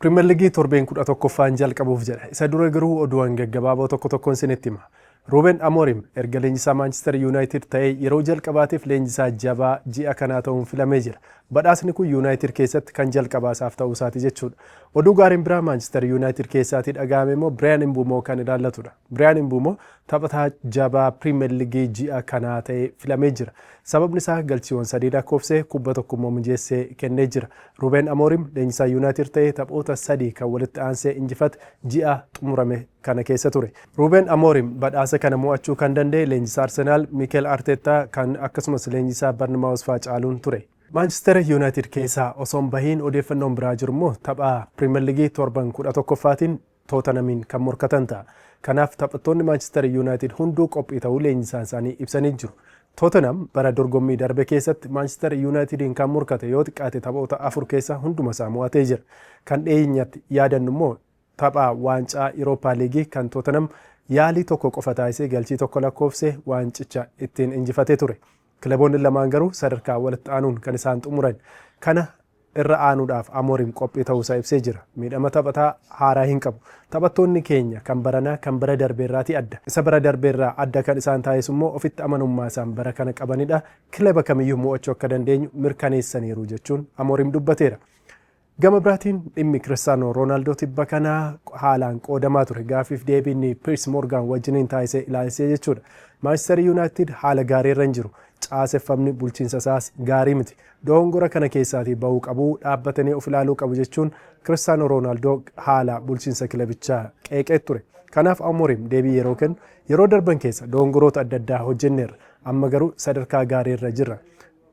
Pirimeer Liigii torbeen 11ffaan jalqabuuf jedha. Isa dura garuu oduuwwan gaggabaaboo tokko tokkoon isinitti hima. Ruuben Amorim erga leenjisaa Maanchister Yuunaayitid ta'ee yeroo jalqabaatiif leenjisaa jabaa ji'a kanaa ta'uun filamee jira. Badhaasni kun Yuunaayitid keessatti kan jalqabaa isaaf ta'uu isaati jechuudha. Oduu gaariin biraa Maanchister Yuunaayitid keessaatii dhaga'ame immoo Biriyaan Imbuumoo kan ilaallatudha. Biriyaan Imbuumoo taphataa jabaa Pirimeer Liigii ji'a kanaa ta'ee filamee jira. Sababni isaa galchiiwwan 3 lakkoofsee kubba tokko immoo mijeessee kennee jira. Ruuben Amorim leenjisaa Yuunaayitid ta'ee taphoota 3 kan walitti aansee injifate ji'a xumurame kana keessa ture. Ruuben Amorim badhaasa kana mo'achuu kan danda'e leenjisaa Arsenaal Mikel Arteettaa kan akkasumas leenjisaa Barnmaawus fa'aa caaluun ture. Maanchister Yuunaayitid keessaa osoo hin bahiin odeeffannoon biraa jiru immoo tapha Pirimeer Liigii torban 11ffaatiin Tootanamiin kan morkatan ta'a. Kanaaf taphattoonni Maanchister Yuunaayitid hunduu qophii ta'uu leenjisaan isaanii ibsanii jiru. Tootanam bara dorgommii darbe keessatti Maanchister Yuunaayitidiin kan morkate yoo xiqqaate taphoota 4 keessaa hunduma isaa mo'atee jira. Kan dhiyeenyatti yaadannu immoo tapha waancaa Yurooppaa Liigii kan Tootanam yaalii tokko qofa taasisee galchii tokko lakkoofsee waancicha ittiin injifatee ture. Kilaboonni lamaan garuu sadarkaa walitti aanuun kan isaan xumuran. Kana irra aanuudhaaf Amorim qophii ta'uusaa ibsee jira. Miidhama taphataa haaraa hin qabu. Taphattoonni keenya kan baranaa kan bara darbeerraatii adda. Isa bara darbeerraa adda kan isaan taasisu immoo ofitti amanummaa isaan bara kana qabanidha. Kilaba kamiyyuu mo'achuu akka dandeenyu mirkaneessaniiru jechuun Amorim dubbateera. Gama biraatiin dhimmi Kiristaanoo Roonaaldoo tibba kanaa haalaan qoodamaa ture. Gaaffiif deebiin Piers Morgan wajjiniin taasisee ilaalchisee jechuudha. Maanchister Yuunaayitid haala gaarii irra hin jiru. Caaseffamni bulchiinsa isaas gaarii miti. Dogongora kana keessaatii bahuu qabu, dhaabbatanii of ilaaluu qabu jechuun Kiristaanoo Roonaaldoo haala bulchiinsa kilabichaa qeeqee ture. Kanaaf Amorim deebii yeroo kennu yeroo darban keessa dogongoroota adda addaa hojjenneerra. Amma garuu sadarkaa gaarii irra jirra.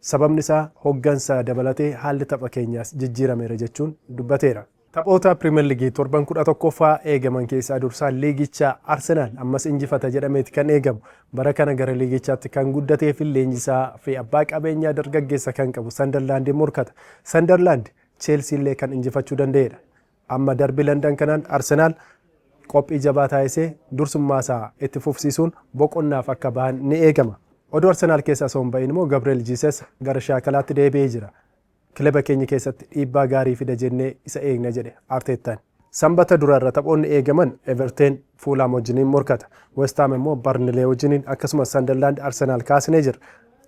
Sababni isaa hoggansa dabalatee haalli tapha keenyaas jijjiirameera jechuun dubbateera. Taphoota Pirimeer Liigii torban 11ffaa eegaman keessaa dursaa liigichaa Arsenaal ammas injifata jedhameeti kan eegamu. Bara kana gara liigichaatti kan guddatee fi leenjisaa fi abbaa qabeenyaa dargaggeessa kan qabu Sandarlaandiin morkata. Sandarlaand Cheelsii illee kan injifachuu danda'edha. Amma darbii Landan kanaan Arsenaal qophii jabaa taasisee dursummaa isaa itti fufsiisuun boqonnaaf akka bahan ni eegama. Oduu Arsenaal keessaa osoo hin bahin immoo Gabriel Jesus gara shaakalaatti deebi'ee jira. Kilaba keenya keessatti dhiibbaa gaarii fida jennee isa eegna jedhe Arteettaan. Sanbata duraarra taphoonni eegaman Everteen Fuulaam wajjiniin morkata. West Ham immoo Barnilee wajjiniin akkasumas Sunderland Arsenaal kaasnee jira.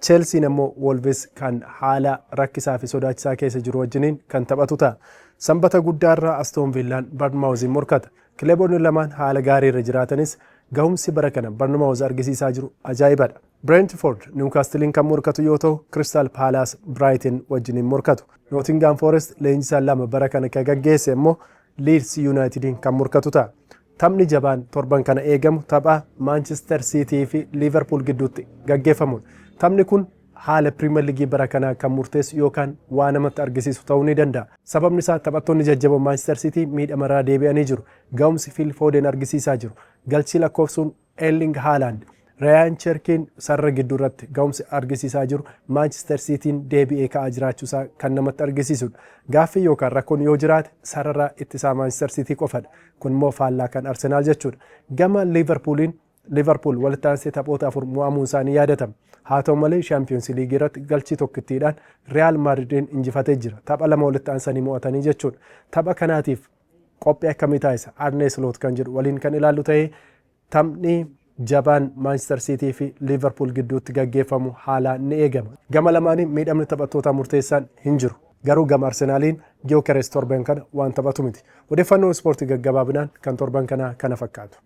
Chelsiin ammoo Wolves kan haala rakkisaa fi sodaachisaa keessa jiru wajjiniin kan taphatu ta'a. Sanbata guddaarra Aston Villaan Bournemouth morkata. Kilaboonni lamaan haala gaarii irra jiraatanis gahumsi bara kana Bournemouth argisiisaa jiru ajaa'ibadha. Brentford Newcastlein kan morkatu yoo ta'u, Crystal Palace Brighton wajjiniin morkatu. Nottingham Forest leenjisaa lama bara kana kan gaggeesse immoo Leeds Unitediin kan morkatu ta'a. Taphni jabaan torban kana eegamu tapha Manchester City fi Liverpool gidduutti gaggeeffamudha. Taphni kun haala Pirimeer Liigii bara kanaa kan murteessu yookaan waa namatti argisiisu ta'uu ni danda'a. Sababni isaa taphattoonni jajjaboon Manchester City miidhamarraa deebi'anii jiru. Gahumsi Phil Foden argisiisaa jiru. Galchii lakkoofsuun Erling Haaland, Rayaan Cherkiin sarara gidduu irratti gahumsi argisiisaa jiru Manchester Cityin deebi'ee ka'aa jiraachuusaa kan namatti argisiisudha. Gaaffii yookaan rakkoon yoo jiraate sarara ittisaa Manchester City qofadha. Kun immoo faallaa kan Arsenaal jechuudha. Gama Liverpooliin Liverpool walitti aansee taphoota 4 mo'amuun isaanii yaadatama. Haa ta'u malee Shaampiyoons Liigii irratti galchii tokkittiidhaan Real Madridiin injifatee jira. Tapha 2 walitti aansanii mo'atanii jechuudha. Tapha kanaatiif qophii akkamii taasisa Arne Slot kan jedhu waliin kan ilaallu ta'ee taphni jabaan Manchester City fi Liverpool gidduutti gaggeeffamu haalaan ni eegama. Gama lamaaniin miidhamni taphattootaa murteessaan hin jiru. Garuu gama Arsenaaliin Gyökeres torban kana waan taphatu miti. Odeeffannoon ispoortii gaggabaabinaan kan torban kanaa kana fakkaatu.